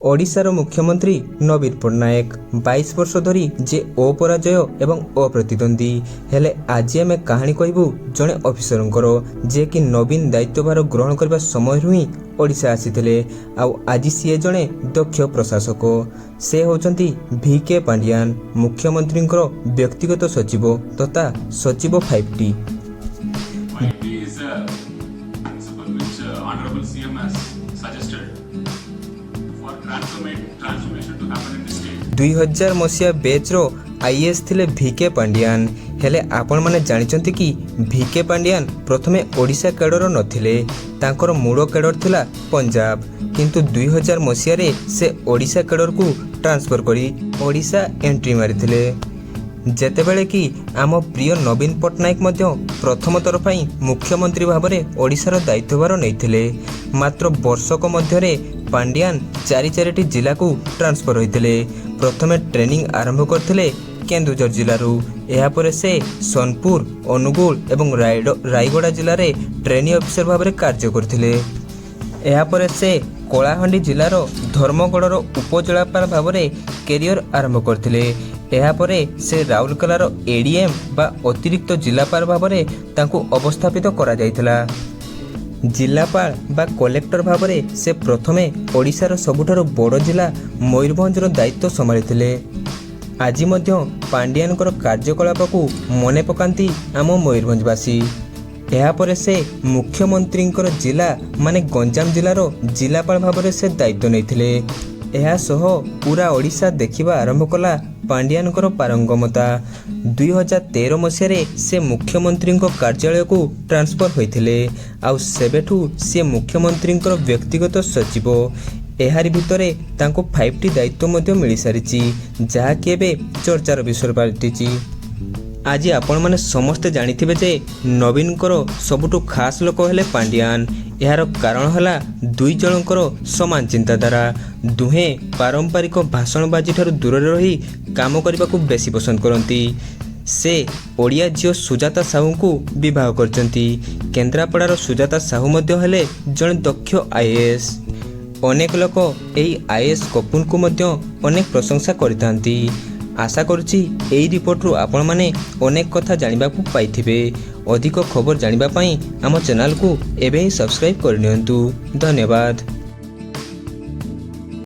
ଓଡ଼ିଶାର ମୁଖ୍ୟମନ୍ତ୍ରୀ ନବୀନ ପଟ୍ଟନାୟକ 22 ବର୍ଷ ଧରି ଯେ ଅପରାଜୟ ଏବଂ ଅପ୍ରତିଦ୍ୱନ୍ଦ୍ୱୀ। ହେଲେ ଆଜି ଆମେ କାହାଣୀ କହିବୁ ଜଣେ ଅଫିସରଙ୍କର, ଯିଏକି ନବୀନ ଦାୟିତ୍ୱଭାର ଗ୍ରହଣ କରିବା ସମୟରୁ ହିଁ ଓଡ଼ିଶା ଆସିଥିଲେ ଆଉ ଆଜି ସିଏ ଜଣେ ଦକ୍ଷ ପ୍ରଶାସକ। ସେ ହେଉଛନ୍ତି ଭି କେ ପାଣ୍ଡିଆନ, ମୁଖ୍ୟମନ୍ତ୍ରୀଙ୍କର ବ୍ୟକ୍ତିଗତ ସଚିବ ତଥା ସଚିବ 5ଟି। 5T is a principle which Honorable CM has suggested for transformation to happen in the state. 2000 ମସିହା ବ୍ୟାଚ୍ର ଆଇଏଏସ୍ ଥିଲେ ଭି କେ ପାଣ୍ଡିଆନ। ହେଲେ ଆପଣମାନେ ଜାଣିଛନ୍ତି କି, ଭି କେ ପାଣ୍ଡିଆନ ପ୍ରଥମେ ଓଡ଼ିଶା କ୍ୟାଡର ନଥିଲେ। ତାଙ୍କର ମୂଳ କ୍ୟାଡର ଥିଲା ପଞ୍ଜାବ। କିନ୍ତୁ 2000 ମସିହାରେ ସେ ଓଡ଼ିଶା କ୍ୟାଡରକୁ ଟ୍ରାନ୍ସଫର କରି ଓଡ଼ିଶା ଏଣ୍ଟ୍ରି ମାରିଥିଲେ, ଯେତେବେଳେ କି ଆମ ପ୍ରିୟ ନବୀନ ପଟ୍ଟନାୟକ ମଧ୍ୟ ପ୍ରଥମ ଥର ପାଇଁ ମୁଖ୍ୟମନ୍ତ୍ରୀ ଭାବରେ ଓଡ଼ିଶାର ଦାୟିତ୍ୱଭାର ନେଇଥିଲେ। ମାତ୍ର ବର୍ଷକ ମଧ୍ୟରେ ପାଣ୍ଡିଆନ ଚାରି ଚାରିଟି ଜିଲ୍ଲାକୁ ଟ୍ରାନ୍ସଫର ହୋଇଥିଲେ। ପ୍ରଥମେ ଟ୍ରେନିଂ ଆରମ୍ଭ କରିଥିଲେ କେନ୍ଦୁଝର ଜିଲ୍ଲାରୁ। ଏହାପରେ ସେ ସୋନପୁର, ଅନୁଗୁଳ ଏବଂ ରାୟଗଡ଼ା ଜିଲ୍ଲାରେ ଟ୍ରେନିଂ ଅଫିସର ଭାବରେ କାର୍ଯ୍ୟ କରିଥିଲେ। ଏହାପରେ ସେ କଳାହାଣ୍ଡି ଜିଲ୍ଲାର ଧର୍ମଗଡ଼ର ଉପଜିଲ୍ଲାପାଳ ଭାବରେ କ୍ୟାରିୟର ଆରମ୍ଭ କରିଥିଲେ। ଏହାପରେ ସେ ରାଉରକେଲାର ଏଡିଏମ୍ ବା ଅତିରିକ୍ତ ଜିଲ୍ଲାପାଳ ଭାବରେ ତାଙ୍କୁ ଅବସ୍ଥାପିତ କରାଯାଇଥିଲା। ଜିଲ୍ଲାପାଳ ବା କଲେକ୍ଟର ଭାବରେ ସେ ପ୍ରଥମେ ଓଡ଼ିଶାର ସବୁଠାରୁ ବଡ଼ ଜିଲ୍ଲା ମୟୂରଭଞ୍ଜର ଦାୟିତ୍ୱ ସମ୍ଭାଳିଥିଲେ। ଆଜି ମଧ୍ୟ ପାଣ୍ଡିଆନଙ୍କର କାର୍ଯ୍ୟକଳାପକୁ ମନେ ପକାନ୍ତି ଆମ ମୟୂରଭଞ୍ଜବାସୀ। ଏହାପରେ ସେ ମୁଖ୍ୟମନ୍ତ୍ରୀଙ୍କର ଜିଲ୍ଲା ମାନେ ଗଞ୍ଜାମ ଜିଲ୍ଲାର ଜିଲ୍ଲାପାଳ ଭାବରେ ସେ ଦାୟିତ୍ୱ ନେଇଥିଲେ। ଏହା ସହ ପୁରା ଓଡ଼ିଶା ଦେଖିବା ଆରମ୍ଭ କଲା ପାଣ୍ଡିଆନଙ୍କର ପାରଙ୍ଗମତା। 2013 ମସିହାରେ ସେ ମୁଖ୍ୟମନ୍ତ୍ରୀଙ୍କ କାର୍ଯ୍ୟାଳୟକୁ ଟ୍ରାନ୍ସଫର ହୋଇଥିଲେ ଆଉ ସେବେଠୁ ସେ ମୁଖ୍ୟମନ୍ତ୍ରୀଙ୍କର ବ୍ୟକ୍ତିଗତ ସଚିବ। ଏହାରି ଭିତରେ ତାଙ୍କୁ 5ଟି ଦାୟିତ୍ୱ ମଧ୍ୟ ମିଳିସାରିଛି, ଯାହାକି ଏବେ ଚର୍ଚ୍ଚାର ବିଷୟ ପାଲଟିଛି। ଆଜି ଆପଣମାନେ ସମସ୍ତେ ଜାଣିଥିବେ ଯେ ନବୀନଙ୍କର ସବୁଠୁ ଖାସ୍ ଲୋକ ହେଲେ ପାଣ୍ଡିଆନ। ଏହାର କାରଣ ହେଲା ଦୁଇ ଜଣଙ୍କର ସମାନ ଚିନ୍ତାଧାରା। ଦୁହେଁ ପାରମ୍ପରିକ ଭାଷଣବାଜି ଠାରୁ ଦୂରରେ ରହି କାମ କରିବାକୁ ବେଶୀ ପସନ୍ଦ କରନ୍ତି। ସେ ଓଡ଼ିଆ ଝିଅ ସୁଜାତା ସାହୁଙ୍କୁ ବିବାହ କରିଛନ୍ତି। କେନ୍ଦ୍ରାପଡ଼ାର ସୁଜାତା ସାହୁ ମଧ୍ୟ ହେଲେ ଜଣେ ଦକ୍ଷ ଆଇଏଏସ୍। ଅନେକ ଲୋକ ଏହି ଆଇଏଏସ୍ କପୁଲଙ୍କୁ ମଧ୍ୟ ଅନେକ ପ୍ରଶଂସା କରିଥାନ୍ତି। ଆଶା କରୁଛି, ଏହି ରିପୋର୍ଟରୁ ଆପଣମାନେ ଅନେକ କଥା ଜାଣିବାକୁ ପାଇଥିବେ। ଅଧିକ ଖବର ଜାଣିବା ପାଇଁ ଆମ ଚ୍ୟାନେଲକୁ ଏବେ ହିଁ ସବସ୍କ୍ରାଇବ୍ କରିନିଅନ୍ତୁ। ଧନ୍ୟବାଦ।